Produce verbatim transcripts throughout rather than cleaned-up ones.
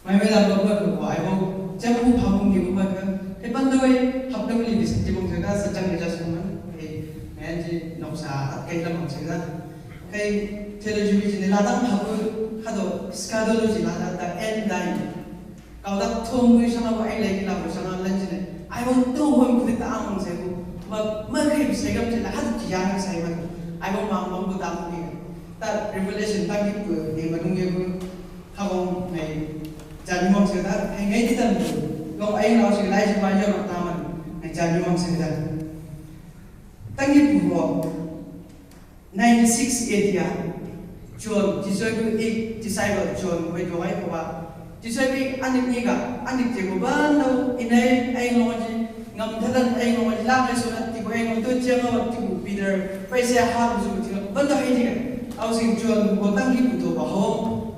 Mai mai la ba ba ko ai ho, jam ku pha mung ni ko ba ka. Kai ban doi, hap da muli bisa ti bong jaga, sa jang ni jas ko man. Kai, ngan ji nok sa, at kai la mang jaga. Kai, theology ji ni la dang hap, kado, eschatology la da, the end time. Kau da thong mui sanga ba ai lai ki la ba sanga lan ji ne. Ai ho to ho ku ta ang se ko. Ba, ma kai bisa gam ji la hat ji yang sai ba. Ai ho mang mang ko ta mung ni. Ta Revelation ta ki ko, ni ma dung ye ko. Kha bong ngai jani mong se da, ngai ngai di tan tu. Long ai lau se lai se ba yo ta man, ngai jani mong se da. Tangi pu ho. Ninety-six A D ya. John, Jisu gu i disciple John, wei do ai ko ba. Jisu gu ani ni ga, ani je ko ba no, inai ai long ji, ngam thadan ai long ji, lang ai so na ti ko ai long to je ko ti ko Peter, pai se ha ko so ti ko, ba do hai ji ga. Au sing John, ko tangi pu to ba ho,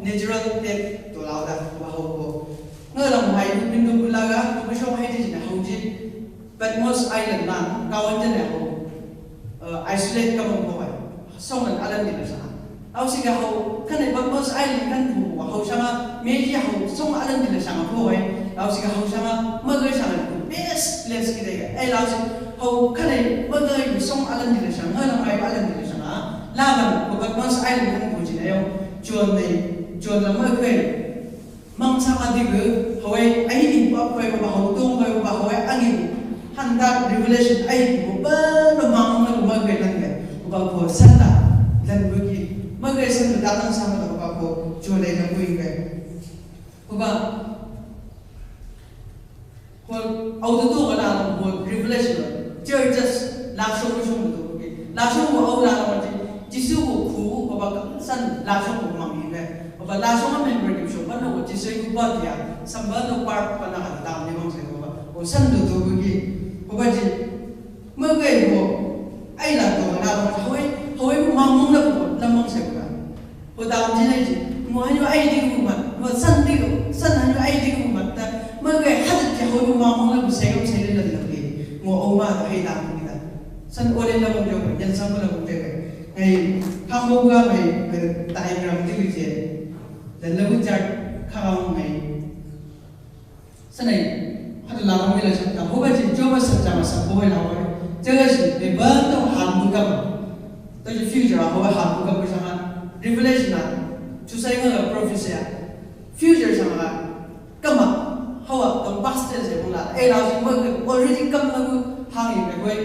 natural death. To lau da, ba ho ko. Nga lam hai, min do kulaga, ko ko shong hai di na ho di. Patmos Island man, kawan di na ho. Eh, isolate ka mo ko ai. Song an alan di na sa. Au si ka ho, kan Patmos Island kan ko ho. Ho sanga, meji ho, song alan di na sa ko ai. Au si ka ho sanga, maga sanga ko. Best place ki dai. Ai lau si, ho kan maga song alan di na sa. Nga lam hai alan di na sa. Laban, ko Patmos Island kan ko di na yo. John dai, John lam maga. Mang sanga di gu, hawai, ai ni pa pa ba hau tong ba ba hawai angin. Handa Revelation ai ko ba no mang na ko ba ke nan ke. Ko ba ko sanda dan ko ki. Ma ke sanda datang sama ko ba ko jole na ko ke. Ko ba Ko, au tu tu ka la ko Revelation. Churches la shong shong tu ke. La shong ko au la ko ti. Jisu ko ku ko ba ka san la shong ko mang ni ke. Ko ba la shong member ki shong ba no ko Jisu ko ba dia. Samba no part pa na ka ta ni mang se ko ba. Ko san tu tu ke. Ko ba ji. Ma ke ko. Ai la to la ko hoi, hoi ko mang mang la ko la mang se ko ba. Ko dam ji nai ji, ngo hanyu ai di ko mat, ngo san di ko, san hanyu ai di ko mat, ta, ma gai hadat ki hoi mo ma mo na ko sai ko sai le la la ke, ngo o ma hai dam ki da. San o le la mo jo, yan san mo la mo jo. Ngai, ka mo ga ngai, diagram di ko je. Dan la ko chart ka ga mo ngai. Sanai, hadu la ngai la chapter, ho ba ji Job chapter ma sa ho la ho. Jaga si, be ba to han bu ka ma. To ji future ho ba han bu ka ma sa. Revelation na, to sai nga prophecy ya. Future sa ma. Ka ma, ho ba to past tense mo la. E la si mo already kam la bu hang i be koi.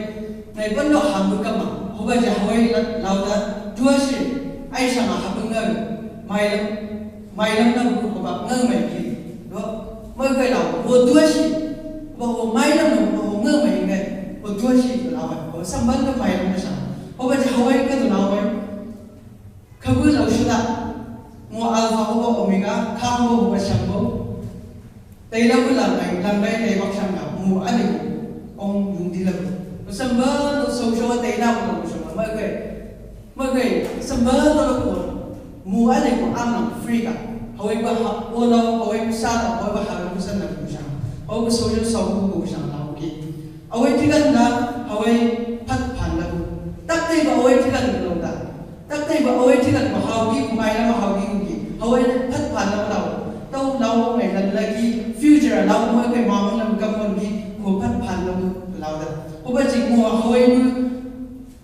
Ngai ban lo han bu ka ma. Ho ba ji ho la la da. Dua si, ai sa ma ha bu nga. Mai la. Mailam na ko ba ngai mai ki. Do. Mai kai la ko dua si. Ba ko mailam na ko ngai mai ngai. Ko dua si ko la ko sambal ko mailam na sa. Ko ba ji hawai ka to na wai. Ka bu la usula. Mo alpha ko ba omega, ka ko ba shambo. Dai la ko la mai, lam dai dai bak sham na. Mo ani ko. Ong yung di la ko. Sambal so so dai la ko so mai kai. Magai, samba tolo ko, mu ale ko amang free ka. Hawai ba ha, ona, hawai ko sa, hawai ba ha, ko sa na ko sa. Hawai ko so yo sa ko ko sa na ko ki. Hawai tigan na, hawai pat pan na ko. Tak tai ba hawai tigan ko da. Tak tai ba hawai tigan ba hawai ki, mai na hawai ki. Hawai pat pan na ko. Tau lau mai na lagi, future lau mai kai mamang na ka mon ki, ko pat pan na ko lau da. Ko ba ji mo hawai ko,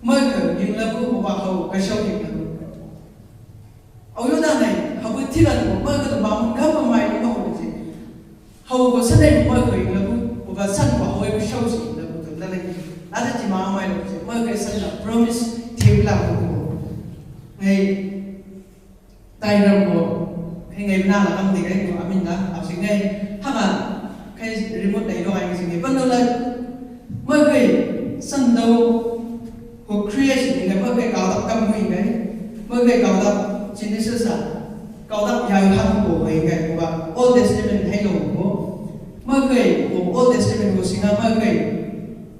Mai ka, ning lagu, ko ba hau, ka shau ning lagu. Au yo da nai, hau tilan ko, mai ka ba mun ka ba mai ko hau ji. Hau ko sa nai mai ko ning lagu, ko ba san ko hau ko shau si ning lagu to da nai. Ada ji ma mai lagu ji, mai ka san la promise, ti lagu ko. Ngai, Diagram ko, kai ngai na la kam di kai ko amin da, au sing ngai, haba, kai remote dai do ai sing ngai, ban do la, ma kai, san do, ko creation ni ngai, ma kai kau da kam hui ngai, ma kai kau da Genesis a, kau da ya ha ko hui ngai, ko ba, Old Testament hai lo ko, ma kai, ko Old Testament ko singa ma kai,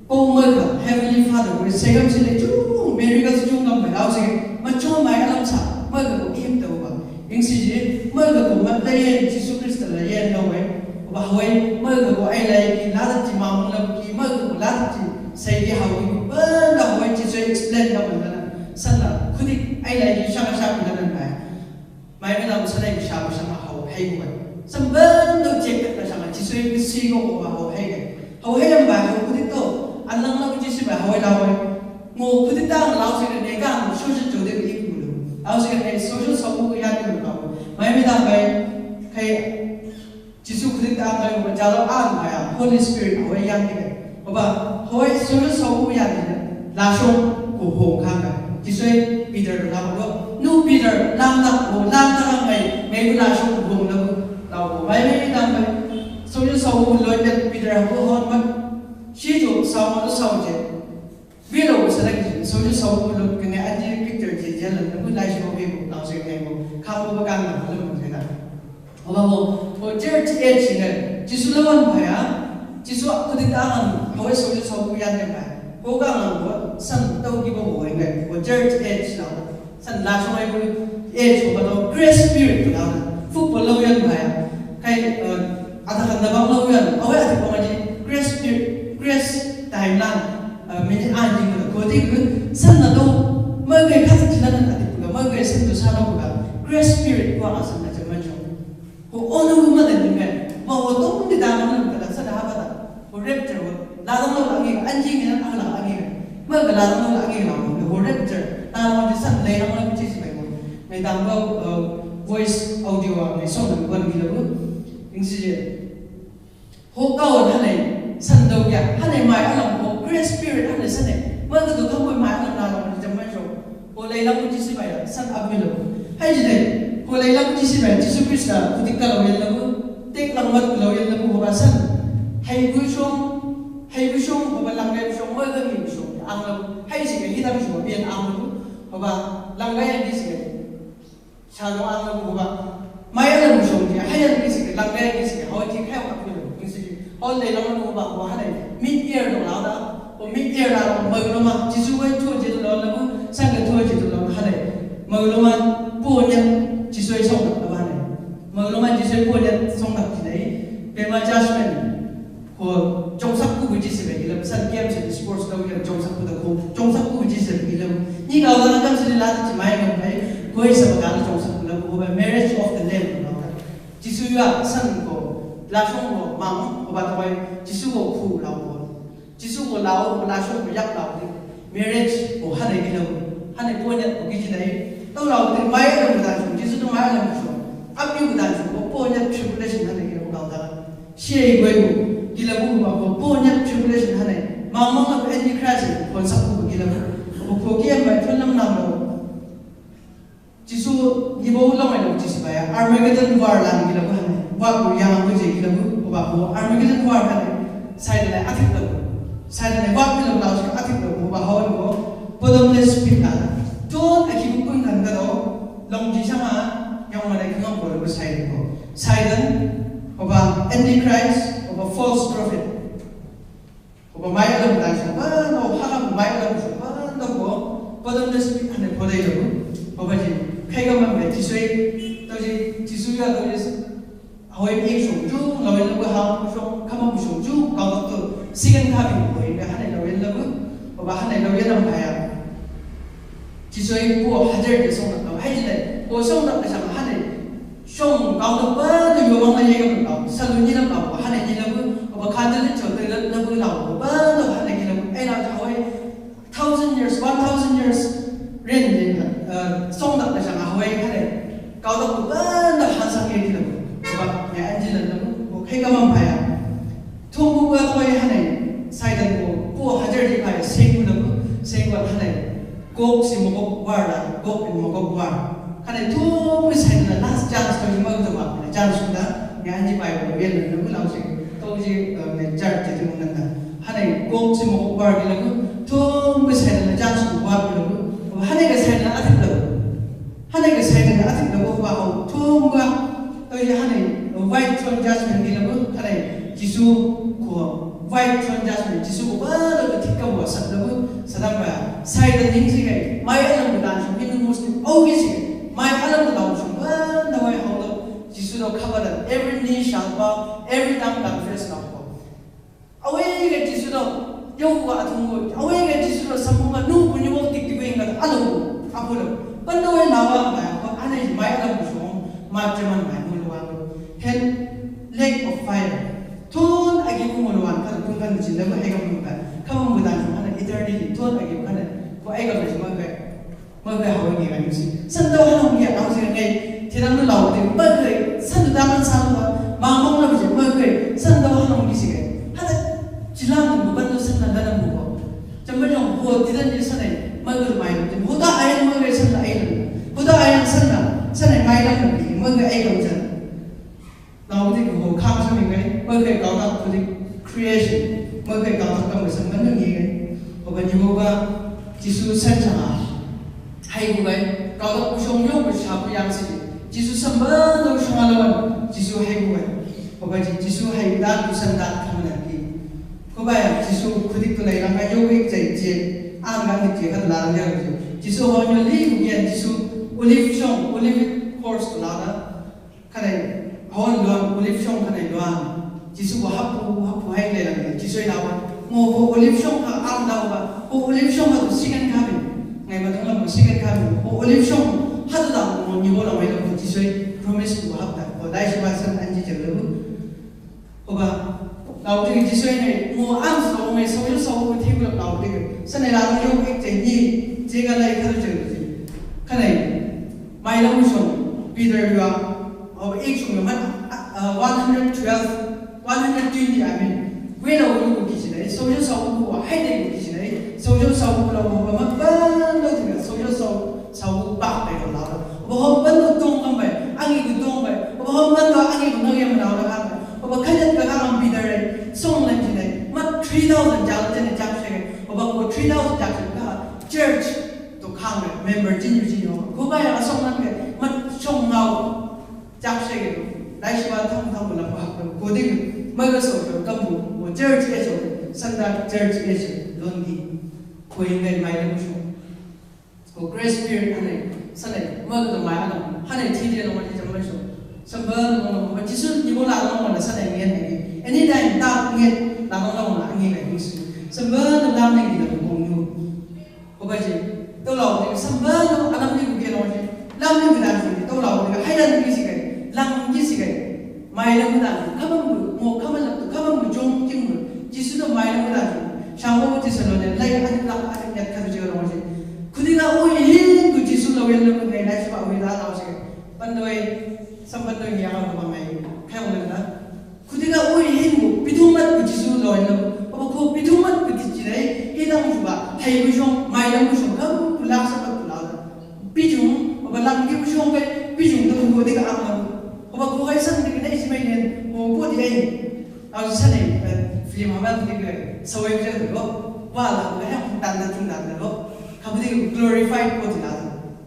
Ko mai ka, Heavenly Father, ko segam sile chu, Mary ka chu ngam ba, au se, ma chu mai alam sa, mai ka ko im ta ba. Ing si je, mai ka ko ma ta ye, Jisu Krista la ye na wai. Ba wai, mai ka ko ai lai ki, la ta ti ma mu la ki, mai ka ko la ta ti, sai ki hau ki, ba la wai Jisu explain ka ba la. San la, khudi ai lai ki, shama shama la na ba. Mai ka la sa lai ki, shama shama hau, hai ko ba. San ba, Sui sui ko ko ba ho hei ke. Ho hei am ba ho kudi to. An lang lang ji si ba ho la ho. Ngo kudi ta ang lau si ke ne ka ang social jo de bi ku lo. Lau si ke ne social so ku ya de ba. Mai mi da ba. Kai Jisu kudi ta ang lau ba jalo ang ba ya. Holy Spirit ho ya de. Ho ba ho social so ku ya de. Lashon ko ho ka ka. Jisu Peter la ko. Nu Peter lang ta ko lang ta mai. Mai lashon ko ho na. Lau ko mai mai dam mai. Soju sau ko loi pet Peter ko hon mai. Si jo sau ma sau je. Bilo ko sala ki soju sau ko loi kene aji picture je je la na ko lai so be ko lau se ko. Kam ko ba kan na ko mo je na. Oba mo ko church age ne. Jisu lawan ba ya. Jisu ko di tangan. Hawai soju sau ko yan ne ba. Ko ka ngan ko san tau ki ba ko ngai. Ko church age na. San lashon ai ko e so ba lo grace period ko la. Football lo yan ba ya. Kai, eh, ada kan da bang lo yan. Awai ada ko ngaji grace period, grace time la. Eh, mini anjing ko ko ti ko san na do. Mai kai ka ti la na ti ko mai kai san do sa lo ko. Grace period ko asa na jaman jo. Ho ono ma da ni me. Ma ho to ni da ma na ka da sa da ha ba da. Ho rapture ho. La da ma la ni anjing ni na la ni. Ma ka la da ma la ni la. Ho rapture. La ma di san le la ma ni chi si mai ho. Mai da ma, eh, voice audio a mai so na ko ni la ko. Ing si je. Ho ka ho hane san do ya. Hane mai alam ho. Grace period hane sane. Ma ka do ka mai alam la la ma ni jaman jo. Ho lai lam ji si bai san abilo. Hai ji dai. Ho lai lam ji si bai Jisu Krista kutik ka lo yan lagu. Tek lang mat lo yan lagu ho ba san. Hai bu shong. Hai bu shong ho ba lang gai bu shong. Mai ga ni bu shong. Ang lagu. Hai ji ga hidam shong. Bian ang lagu. Ho ba lang gai ji si gai. Sa lo ang lagu ho ba. Mai alam bu shong ji. Hai ang ji si gai. Lang gai ji si gai. Ho ji kai ho ka pilo. Ji si ji. Ho lai lam lagu ho ba. Ho hane. Mid year lo la da. Ko mid year la ko mai lo ma Jisu wai tuo je lo na ko san ka tuo je lo hane. Mai lo ma po nya Jisu wai song ka ba hane. Mai lo ma Jisu wai po nya song ka ti dai. Pe ma judgment. Ko jong sak ku ji si bai la san game se sports ka wi jong sak ku da ko. Jong sak ku ji si bai la. Ni ka wa na kam se la ti mai ka bai. Ko i sa ba ka jong sak ku la ko ba marriage of the lamb. Jisu ya san ko. La song ko ma ko ba ta bai Jisu ko ku la ko. Jisu ko lau, ko lashon ko yak lau di. Marriage ko hane gi lau. Hane po nya ko gi jinai. Tau lau di mai alam ko dan song. Jisu tu mai alam ko song. Api ko dan song. Ko po nya tribulation hane gi lau kau dalam. Sia i gue ko. Gi lau ko ba ko po nya tribulation hane. Mama ko antichrist ko sa ko gi lau. Ko ko kiam bai tun nam nam lau. Jisu ni bo lo mai lo Jisu ba ya Armageddon war la ni la ba ne. War ko yang ko je la ko ba ko Armageddon war ka ne. Sai la atik la. Sai la war ko la atik la ko ba ho ko. Bottomless pit la. Ton a ki ko kan ka lo. Long ji sa ma yang ma la ki ngam ko lo sai ko. Sai la ko ba antichrist, ko ba false prophet. Ko ba mai alam dan song, ba no halam mai alam song, ba no ko, ba dan da spi ane ko dai lo, ko ba ji, kai ga man be Jisu, to ji, Jisu ya to ji, hoi mi song ju, lo lo ha song, kama song ju, ka to, sigan ka bi ko, hane lo lo, ko ba hane lo lo ba ya. Jisu ai po hajar de song na, hai ji dai, po song na ka sa hane. Song kau na ba na yo wang na ye ka kau, sa lu ni na kau, hane ni na bu, ba ka na ni chau na na bu na, ba na hane ni na bu, ai na ta hoi, thousand years, one thousand years, ren ni na, eh, song na ka sa hoi hane, kau na bu ba na han sa ke ni na bu, ba ya anji na na bu, kai ka man pa ya. Thumbu ga hoi hane, Saitan ko, po hajar di pai, senggu na ko, senggu hane. Gog si Magog war la, Gog and Magog war. Hane thumbu Saitan na last chance ko ni Magog to ba, chance ko da, ya anji pai ko, ya na ko lau si, to ji, eh, ne jar ji tu na. Hane Gog si Magog war di la ko, thumbu Saitan na chance ko war di la ko, hane ga Saitan na atik la ko. Hane ga Saitan na atik la ko ba ho, thumbu ga, To ya hane, white throne judgment gi labu, hane, Jisu ko, white throne judgment, Jisu ko ba labu tika wa sat labu, sadam ba, Saitan ning si kai, mai alam ko dan so, minu Muslim, au gi si kai, mai alam ko dan so, ba na wai hau lo, Jisu lo kabadan, every knee shall bow, every tongue confess na ko. Awega Jisu do, yau wa atungo, awega Jisu do, sambunga nu, kunyi wal tik tik wenga, alo, apulo. Pando we lawa, ma, ko, ane, mai alam Jisu, ma, jaman, mai, mulu, wa, hell, lake of fire. Sina ko ai ga mo ba. Kama mo dan ko hana eternity, tuan agi ko hana. Ko ai ga mo ba. Mo ba hau ni ga ni si. San dau hana mo ya, hau si ngai. Tinan mo lau de, mo ba. San dau man san ba. Ma mo na mo ba. San dau hana mo ni si ga. Hana, jilan mo ba no san na na mo ko. Jamba jong ho tinan ni san ai. Mo ba mai. Ho da ai mo ba san na ai. Ho da ai san na. San ai mai na mo. Mo ba ai ga mo san. Lau ding ho khang sa mi ngai, mo khe kau tak khudik creation, mo khe kau tak kam sa man ngi ngai. Hoba ni hoba Jisu san sa ngai. Hai bu ngai, kau tak kushong yo ku sa bu yang si. Jisu san ba do shong alawan, Jisu hai bu ngai. Hoba Ji-, Jisu hai dan ku san dan kam na ki. Hoba ya, Jisu khudik tu lai lang ngai yo ik jai je, ang ngai je kan lang ya je. Jisu ho nyo li ku kian Jisu, olive shong, olive course tu la da. Kanai, hon luan, olive shong kanai luan. Jisu wa hapu, hapu hai le lang, Jisu ina wa. Mo ho olive shong ka am da wa, ho olive shong ka tu second coming. Ngai ma dong la mo second coming. Ho olive shong, ha tu da mo ni ho la mai lo Jisu promise ku hap da. Ho dai shi ba san an ji je lo. Hoba, lau ding Jisu ina, mo an so ngai so yo so ko ti lo lau ding. Sa ne la yo ek te ni, je ga lai ka je. Kanai, mai la mo shong, Peter yua, Hoba ek shong yo man, ah, ah, one hundred twelve, one hundred twenty, I mean. Wela wulu ko kisi na, eh, sojo sau ko wa, hai dai ko kisi na, eh, sojo sau ko la, hoba ma ban lo tiga, sojo sau, sau ko bak dai ko la. Hoba hoba ban lo tong kam bai, angi ko tong bai, hoba hoba ban lo angi ko ngai ma na la kam bai. Hoba kajat ka kam bi dare, song lan ji na, ma three thousand jal jene jak se, hoba ko three thousand jak se ka, church, to kam bai, member jin yu jin yo, ko bai la song lan ke, ma song ngau. Chak shege, lai shiba thang thang la pa, ko ding, ma ga so, ka bu, mo church e so, Sanda church e so, longi, ko ingai mai la so. Ko Grace Spirit ane, sane, ma ga mai ana, hane ti de lo ma ti jam so. Samba lo ma, ma Jisu ni mo la lo ma, sane ngen ne. Anytime ta ngen, la lo ma, ngen ne. Samba lo la ne ni la ko ngu. Hoba je, tau lau de, samba no alam ni ke lo je. Lam ni ke dan je, tau lau de, hai dan ni sigai, lam ni sigai. Mai lam dan, kamang mo, kamang lam, kamang mo jong kim mo. Jisu no mai lam dan. Shang mo ti salo ne, lai an la an ya kan je lo je. Kudi na o yin ku Jisu lo yen lo ne, lai sa o yin la lo je. Pandoi, samba pandoi ni ya ko mai. Kai mo na. Kudi ga ui hin mu, pitung mat ku Jisu lo ino. Oba ko pitung mat ku ti jinai, hidang juga, hai ku shong, mai dang ku shong, kam ku lak sa ku lau da. Pitung, oba lang ki ku shong kai, pitung tu ku di ka ang. Oba ko kai san di ka nai si mai nen, o ko di ai. Au sa nai, eh, film haban di ka, sa wai ka ko, wa la, ka yang tan da tung da lo. Ka bu di glorified ko di la.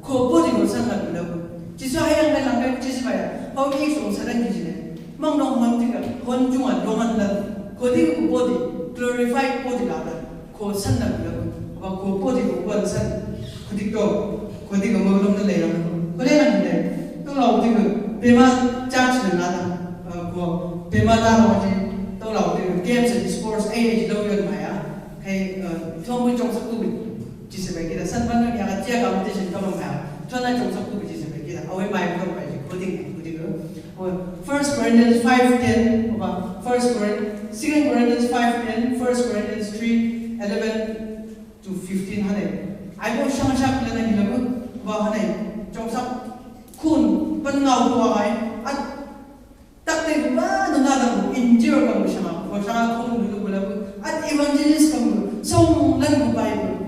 Ko body ko san la bula ko. Jisu hai yang lai lang kai Jisu ba ya. Pau ki so san la ki jine. Mang dong man ti ka. Hon jung a dong man la. Ko di ko body. Glorified body la la. Ko san la bula ko. Ba ko body ko ko san. Ko di ko. Ko di ko mo long lai lang ko. Ko lai lang lai. To lau di ko. Pema church la la. Ko. Pema la no di. To lau di ko. Games and sports. Ai ai lo yon ma ya. Kai, eh, to mo jong sa ku. Jisu bai kira san ban ya ka tia ka mo te sin ka mo ka. Tona jong sa ku Jisu bai kira. Awe bai ko bai ko ding ko ding. First Corinthians five ten, oba First Corinthians, Second Corinthians five ten, First Corinthians three eleven to fifteen hane. Ai ko shang shak lana gila ko ba hane. Jong sa kun ban ngau ko ai. At Tak te ba na na da injir ka mo shanga, ko shanga ko mo lulu bula bu. At evangelist ka mo, song lan bu Bible.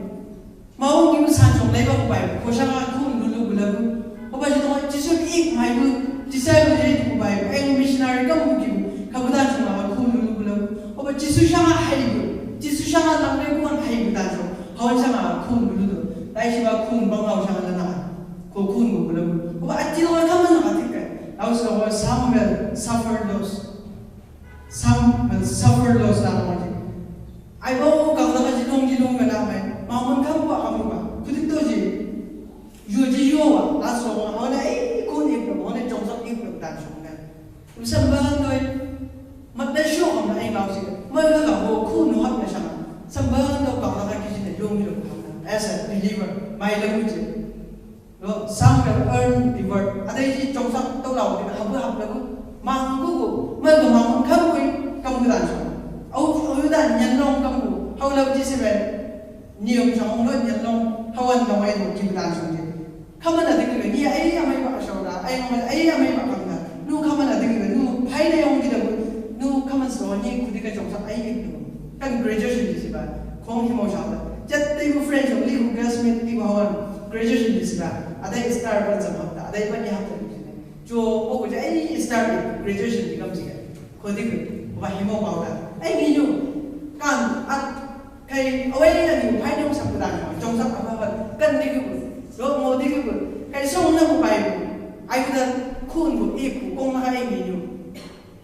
Ma o ki mo san song lai ba bu Bible, ko shanga ko mo lulu bula bu. Ko ba jito Jisu ik mai bu, disciple ye bu Bible, eng missionary ka mo ki bu. Ka bu da song ma ko mo lulu bula bu. Ko ba Jisu shanga hai bu, Jisu shanga lang lai bu an hai bu da song. Hawan shanga ko mo lulu. Lai shi ba ko mo ba ngau shanga na na. Ko kun ko bula ko. Ko ba ati lo ka man ka tika. Au so ko Samuel suffer loss. Samuel suffer loss la ko. Ai bo ka la ka jilong jilong ka na mai. Ma man ka ko ka mo ba. Ku ti to ji. Yo ji yo wa. La so ko na ai ko ni ko na jong sa ni ko ta so na. Samba noi, mat na sho kam na ai mau sih. Mai ka ka ho ku no hap na sama. Samba no ka ka ki sih na long long kam na. As a believer, mai la mu je. No, Samuel earn reward. Ada isi jong sa to lau de ha bu ha bu. Mang ku ku, mai ka mang kam ku kam ku dan so. Au au dan nyan Jisibai, ni om sa ong lo, ni lo, hawan na wai lo, kibu dan song je. Kaman na dikira, ni ai amai ba asau da, ai amai, ai amai ba kam da. Nu kaman na dikira, nu pai na ong kida bu, nu kaman so, ni kudika jong sa ai ni tu. Kan graduation jisibai, kong himo sa da. Jat te bu friends, only who classmate, ti ba hawan, graduation jisibai. Ada star ban sa hapta, ada iban ni hapta ni jisibai. Jo, o ko ja, ai star graduation di kam jisibai. Khudigu, ba himo bau da. Ai ngiyu, kan, at, kai, awai na ni pai ni ong sa kudan, jong sa apa ba, kan digu, do mo digu, kai song na mo pai, ai kudan, kun bu, i ku, kong na ai ngiyu.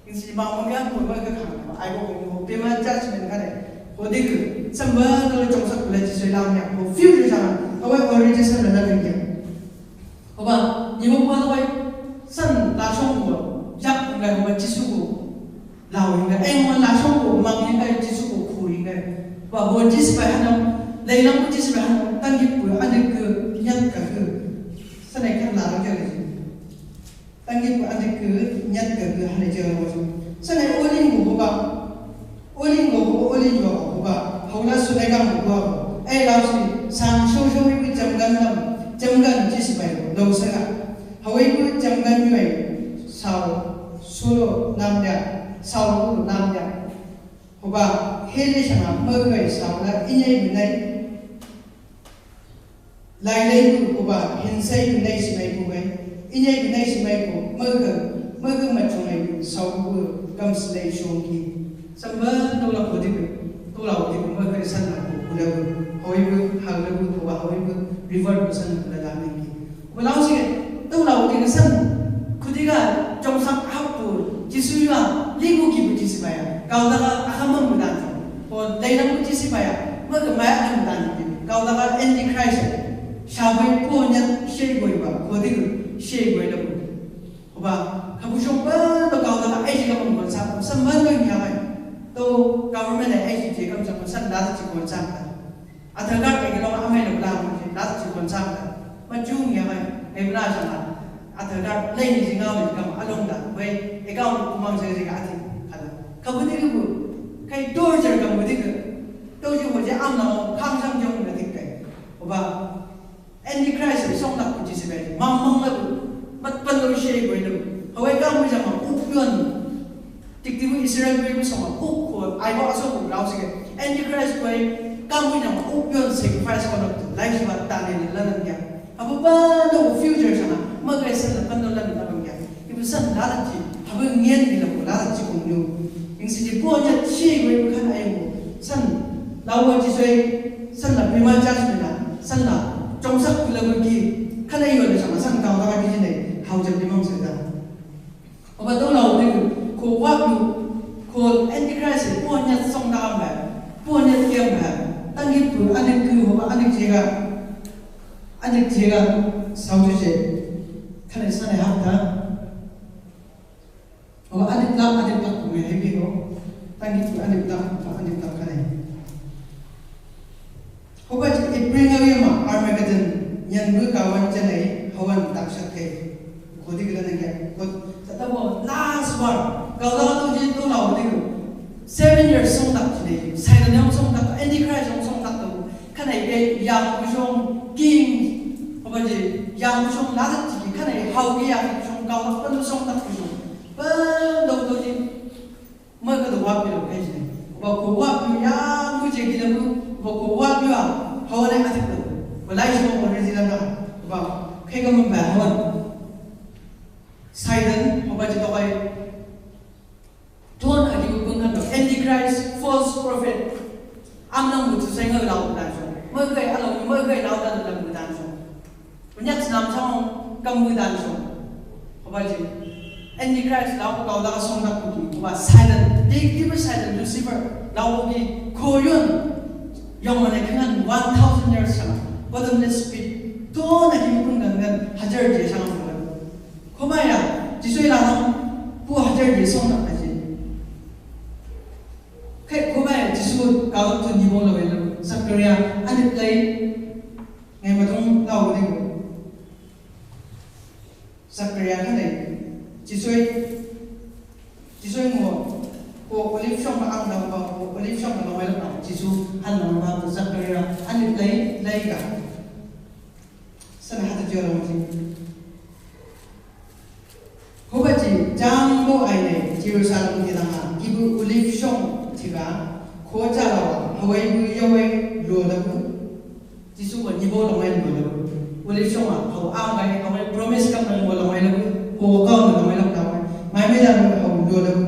Insi ma mo ya mo ba ka kan, ai ko ko pe ma judgment kan ai. Khudigu, samba do jong sa kula Jisu lam ya, ko future sa, awai already sa na na ya. Hoba, ni mo ba wai, san la song ko, jak ngai hoba Jisu ko. Lau ingai, ai mo la song ko, mang ingai Jisu ko, ku ingai. Ba ho Jisu ba hanam, lai lam ko Jisu ba hanam, tanggi ku, adik ku, nyat ka ku. Sanai kan la ke le. Tanggi ku, adik ku, nyat ka ku, hanai jawa. Sanai oling ko hoba. Oling ko hoba, oling ko hoba. Haula sunai kan ko hoba. Ai lau si, sang song song ibu jam gan lam, jam gan Jisu ba, lau sa ka. Hawaiku janggan yuai sau sulu namda, sau sulu namda. Hoba hele sanga mawai sau la inyai binai. Lailai ku hoba hinsai binai simai ku bai. Inyai binai simai ku maga, maga macungai sau ku kam silai songki. Samba tola khudigu, tola khudigu, ma kari san na ku, kula ku, hawai ku, hawai ku, hoba hawai ku, river ku san na kula da nengki. Hoba lau si, tola khudigu san, khudiga, jong sak hap ku, Jisu ya, ligu ki ku Jisu baya, kau daga, aka mam ku dan jong. Ho, dai dang ku Jisu baya, ma ka maya am dan ki, kau daga antichrist, shabai po nya, shei goi ba, khudigu, shei goi da ku. Hoba, kabujong ba, ba kau daga aisi ka pun konsa, sa man ba ngia bai. To government ai aisi je kam sa konsa, la ji konsa. Aadhaar card ai ke long amai lo la mo je, la ji konsa. Ma ju ngia bai, ai bla sa ma. Aadhaar card, lai ni jingau ni kam along da, bai, account kumang je je ka ati, kala. Kabudi ku, kai torture kabudi ku. To ji ho je am na mo, khang sang jong na dik kai. Hoba, Antichrist song dak ku Jisu bai. Mang mang la ku. Mat pan lo shei goi lo. Hawai ka mu jama uk yuan. Tik tibu Israel goi mu song uk ko. Ai ba song ku lau sige. Antichrist goi ka mu jama uk yuan sacrifice ko lo tu. Lai shi ba ta ne la nan ya. Abu ba lo future sana. Ma goi sana pan lo lan ta bang ya. Ibu san lalaji, haba ngian gila ko lalaji kong nyo. Ing si ji po nya chi we kan ayo ko. San lawa ji soi, san la prima judgment na, san la jongsak kula ko ki. Kan ayo le sama san kau kaka ki ne, hau jam di mang sa da. Oba to lau de ko wa ku, ko antichrist po nya song da ba. Po nya kiam ba. Tangi pu, anik ku, oba anik jega. Anik jega, sau tu je. Kan sana hap da. O, adik lak, adik lak, kau mai hebi ho. Tangi tu adik lak, adik lak kanai. Hoba ji April ngawi ma Armageddon, nyan bu kawan janai, hawan tak sakai. Kodi kala nang ya, kod, tata mo, last one. Kau la tu ji tu lau di. Seven years song tak ji dei. Saitan yang song tak, Antichrist yang song tak tu. Kanai ke yang kusong king. Hoba ji, yang kusong lalat ji, kanai hau ke yang kusong kau la pen song tak kusong. Ba, dau dau ji. Ma ka dau wapi lo kai ji. Ba ko wapi ya, mu je gila mu, ba ko wapi ya. Hawa ne atik dau. Ba lai so mo ne jila na. Ba, kai ka mun ba hawa. Saitan, hoba ji to kai. Ton agi bubung kan do. Antichrist, false prophet. Am nang mutu sai ngai lau dan so. Mai kai alau, mai kai lau dan lam dan so. Banyak senam sang kam dan so. Hoba ji. Antichrist lau kau lau song dak kuki. Hoba Satan, big evil Satan, Lucifer. Lau kuki koyon. Yang mana kengan one thousand years sama. Bottomless pit. Ton agi bubung kan kan hajar je sama. Kobaya, Jisu i lana, pu hajar je song na kaji. Kai, kobaya, Jisu kau tu ni bong lawe lo, Zakaria, adik lai, ngai matung lau ni bong. Zakaria kanai, Jisu i, Jisu i mo, Ko olive song ba ang dau ba, ko olive song ba longai lo ba, Jisu han longai ba, ko Zakaria, ani lai, lai ga. Sana hata jio long ti. Hoba ti, jang bo ai ne, Jerusalem ti langa, ibu olive song ti ga, ko jala wa, hawai bu yawai lo da bu. Jisu ko ni bo longai lo da bu. Olive song a, hau ang ai, hawai promise kam na bo longai lo bu. Ko kau na longai lo da bu. Mai mai da bu hau lo da bu.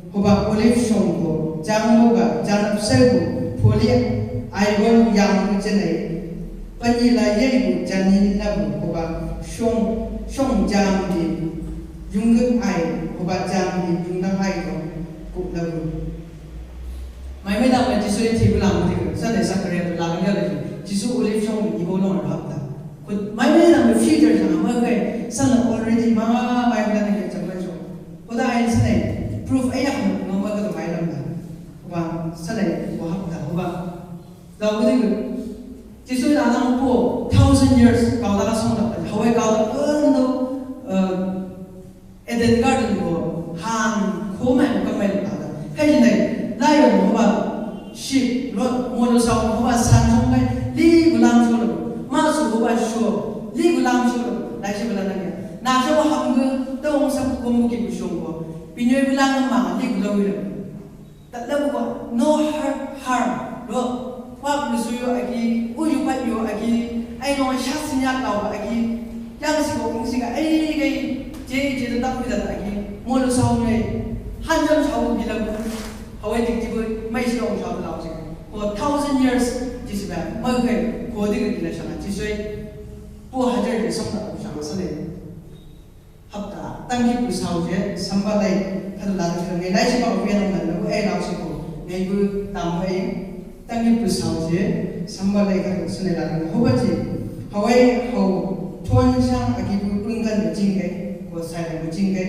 Hoba olive song ko, jang bo ga, jang sai bu, poli ai bo yang bu jenai. Pani la yei bu, jang ni na bu, hoba song, song jang di, yung ai, hoba jang di, yung ai ko, ko la bu. Mai mai da mai Jisu e ti bu la mu di, sa ne Zakaria tu la mu di, Jisu olive song ni bo longai lo hap da. Ko mai mai da mai future sa mai kai, sa na already ma mai mai da ne ke sa mai so. Ko da ai sa ne, proof ai ya ma mai ka da mai lam da. Hoba, sa ne, ko hap da, hoba. Ga wili ga. Jisu na nang po thousand years kau da song da. Hawai kau da endo, eh, Eden Garden ko han ko mai ko mai da. Kai ni lai, lai ko ba sheep, lo, mo lo sa ko ba san song mai, li gulam so lo. Ma su ko ba sho, li gulam so lo. Lai shi bala na ya. Na sho ham ga, to ong sa ko mo ki ku song ko. Pinyo gulam ma, li gulam lo. Tatlabu ko, no har-, harm, lo, wap lusu yo agi, uyu pat yo agi, ai no shas nyak lau agi, yang si ko, ung si ka, ai gai, je, je, tatap mi dat agi, mo lo sau me, hanjam sau bilang, hawai dik tibu, mai si ong sau lau si. For thousand years, Jisu ba, mai gai, ko dik gila sana, Jisu, po hajar je, song tak, sana, sana. Hapta, tangki pu sau je, samba lai, kadu la, kadu ngai lai, samba uya nang lai, nang ai lau siko, ngai bu tam ai, tangki pu sau je, samba lai, kadu sene la, nang hoba je, hawai, hau, tuan sang, aki bu punggan bu jingkai, ko sai bu jingkai.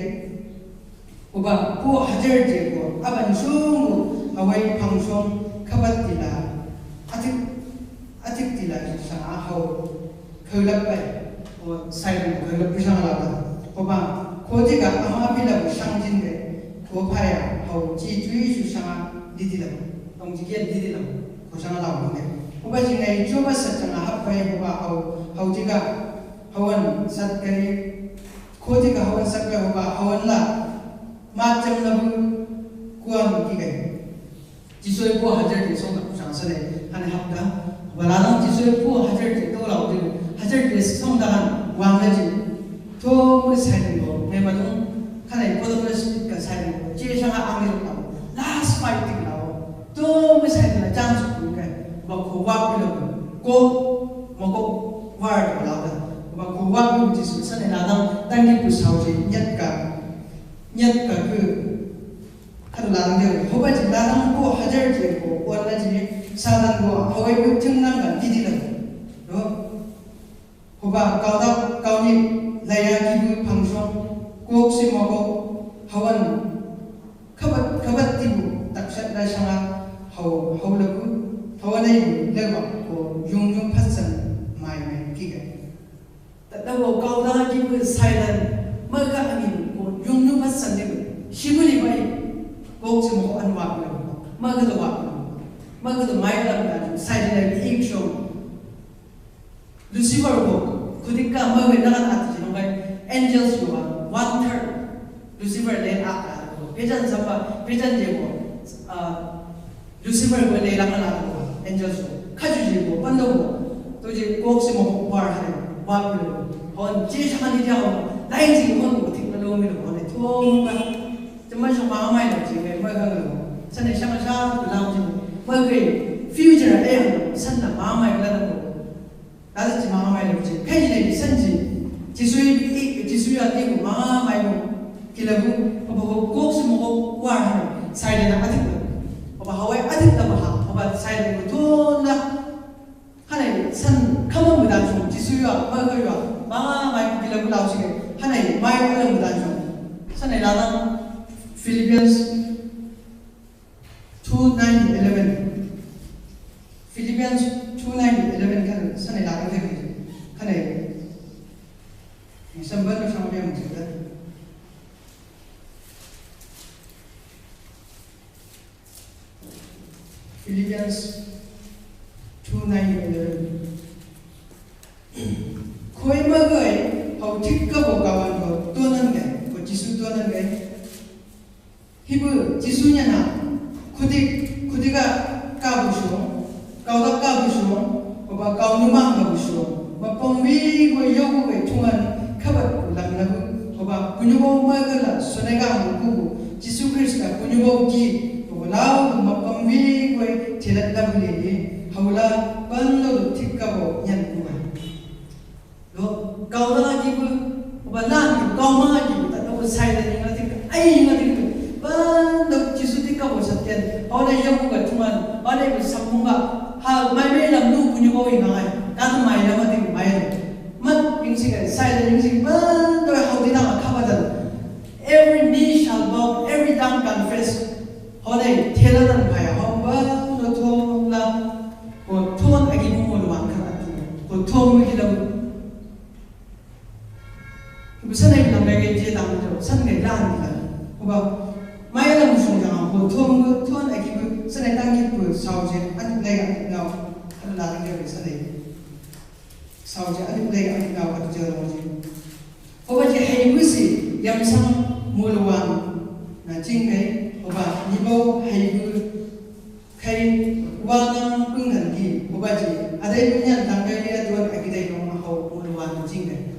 Hoba, pu hajar je ko, aban sung, hawai, pang sung, kabat tila, atik, atik tila, sang, hau. Khaulap pai, o sai lam khaulap pi sang lau ta. Ko ba, ko ti ka ama api lau sang jin de, ko phaya, hau ji tui su sang di di lau. Tong ji kian di di lau. Ko sang lau de. Ko ba ji ngai jo ba sat sang hap pai ko ba hau, hau ji ka, hauan sat kai, ko ti ka hauan sat kai ko ba hauan la, ma jam lau, kuan ki kai. Jisu e pu hajar je song ta kusang sale, hane hapta. Wala nang Jisu e pu hajar je to lau je, hajar je song ta han wan la je. To mo sai ko, me ma dong, kana ko to mo speed ka sai ko. Je sanga angel ka. Last fight ti lau. To mo sai na chance ko ka. Ba ko wa ko lo. Ko, mo ko, war ko lau ta. Ba ko wa ko Jisu sane la dang, tangki pu sau je, nyat ka. Nyat ka ku. Kadu ladang dia, hoba ji ladang ko hajar je ko, kuan la ji, sadan ko, hawai ko jeng nang ka, di di la. Lo. Hoba, kau da, kau ni, laya ki bu pang song, kok si mo ko, hawan, kabat, kabat ti bu, tak sat la sanga, hau, hau la ku, hawan ai bu, lewa, ko, yung yung patsan, mai, mai, ki ka. Tatlabu kau da ki bu silent. Maga angin ko yung yung patsan di bu. Shibuli bai. Kok si mo an wa bu. Maga da wa bu. Maga da mai lam da. Silent like ink show. Lucifer ko. Kudika maga na kan ati jino bai. Angels ko one third. Lucifer le aka. Pejan sapa, pejan je ko. Ah, Lucifer ko le lama la ko, angels ko, kaju je ko, pando ko, to je kok si mo ko par hare, wa ko, hon je sha ni ja ho, lai ji mo ko, tik na lo mi lo, hon to mo ka, te ma sha ma mai lo je, mai ka lo, sa ne sha ma sha ko la ji, mai ke, future e, san na ma mai la ko. Lada ji mama mai lo ji. Kai ji le ji san ji. Jisu i, i, Jisu i ate ko mama mai lo. Kila bu, ko bo ko kok si mo ko war ha. Sai le na ate ko. Ko ba hawai ate ta ba ha. Ko ba sai le ko to na. Hana san kama mu dan song. Jisu i a, ma ko i a. Mama mai ko kila bu lau si. Hana mai ko mu dan song. San le la na Philippians Two nine eleven. Philippians two nine eleven kan sana la kan kan. Ni sambal na sama yang cerita. Philippians two nine to eleven. Koi magai, hau thik kabo Kawan ko tuanan gai, ko Jisu tuanan gai. Hibu Jisu nian na, khudik, khudik a kabusu, kau da kabusu, oba kau numang kabusu, mapang wi ko yoku gai tungan kabat ku lam labu, oba kunyubo magala sonai ga kubu, Jisu Krista kunyubo ki, oba lau mapang wi ko telat labu lele, haula ban lo thik kabo nian kuba. Lo, kau da agi bu, oba lan agi bu, kau ma agi bu, ta, oba sai da ni ngati, ai ngati bu. Ban da Jisu ti kabo sa tian. Hau da yoku ga tungan, hau da bu sambung ga. Ha, mai mai lam nu kunyubo i ngai. Ka tu mai lam ati mai. Mat ing si ga, sai da ing si ban da hau di na kaba da. Every knee shall bow, every tongue confess. Hau da tela da mai, hau ban da thon la. Ko thon agi bu mo lo wan ka tu. Ko thon mo agi da. Ibu sanai lam gai gai je lam jo, san gai lan lam. Oba, mai lam sung jang ko thon, thon agi bu, sanai tang ki bu, sau je, an lai an ngau, an la gai gai sanai. Sau je, an lai an ngau, an je lo je. Oba je hai bu si, yam sang mo lo wan, na jing gai, oba, ni bo hai bu, Kai wanang punggan ki, oba ji, adai bunyan langgai lia tuan aki dai nong mahau muluan jingai.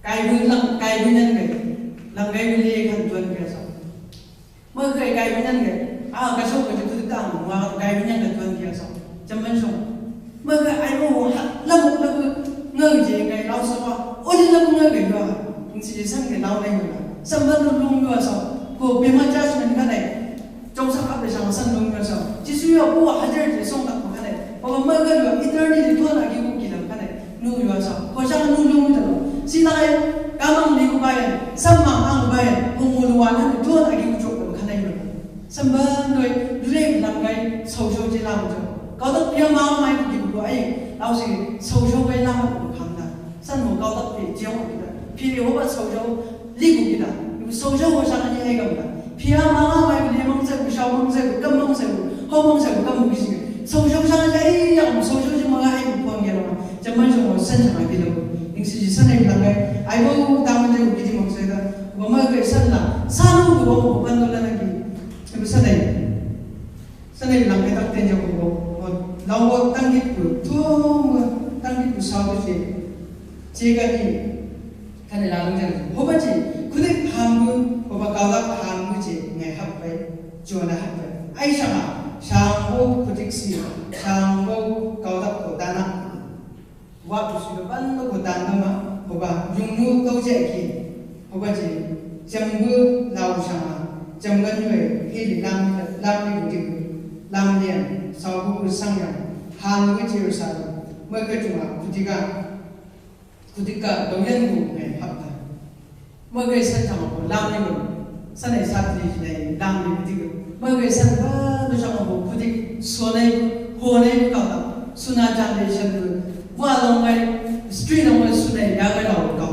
Kai bunyan, kai bunyan kai, langgai lia kan tuan biasa. Magai kai bunyan kai, ah, kasau ka jeput tang, wa kai bunyan kan tuan biasa. Jaman song. Magai ai mo ha, lamu, lamu, ngau je kai lau sawa, oli lamu ngau kai wa. Ing si je san kai lau nai wa. Samban lung wa sa, ko pema judgment ka nai. Jong sa ka pe sang san dong yo sa. Jisu yo bu hajar je song tak ma ka nai. Oba magai yo eternity tuan agi ku kilang ka nai. Nu yo sa. Ko sang nu lu mu talo. Si na kai kamang di ku bayan. Samang ang bayan. Ku mu luan tuan agi ku chok ka nai yo. Samban doi dule lang kai sau sau je lang jo. Kau tak pia mau mai ku ki ku ai. Au si sau sau kai lang ku kham na. San mo kau tak pi jiau kita. Pi Jehovah sau jau liku kita. Ibu sau jau ko sang ni ai gam ta. Pia mama mai limang sai, sau mong sai, kam mong sai, hau mong sai, kam mong sai. Sau jau sang ai yang sau jau ji mama ai ko ang gelo. Jaman jau mo san sang ai gelo. Ing si ji san ai bilang ai. Ai bo taman jau kiti mong sai ka. Mama ke san la. San ko bo ko ban ko la na ki. Ibu san ai. Sanai lang kai tak ten jau ko, lau tang git ku, tu tang git ku sau tu je. Je ka ni, ka ni lang jang. Hoba je, kudik hanggu, hoba kau dak hanggu je, ngai hap bai, juana hap bai. Ai sama, sanggo kudik si, sanggo kau dak ko dana. Wa ku sui ban lo ko dan ma, hoba, yung nu kau je ki. Hoba je, jam gu lau sama, jam gan yue, hili lam, lam ni ku digu, lam lian, sau gu ku sang yang, han gu je sa, ma ke tunga, ku diga, ku diga, dau yan gu, ngai, hap ta. Magai san jang ko lam ni ko. Sanai sat ni nai lam ni ko. Magai san ba do jang ko kudik sonai honai ko ka. Suna jang de san ko. Wa long mai street long mai sunai ya ga lau ka.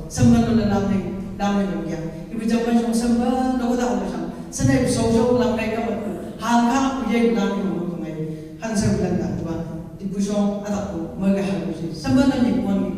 Samban do lam ni, lam ni ko ya. Ibu jang ban jang samban do ko da ko jang. Sanai so so lam kai ka ma. Han ka ku ye lam ni ko mai. Han sa bulan da ba. Di bu so ada ko magai han ko si. Samban ni ko ni.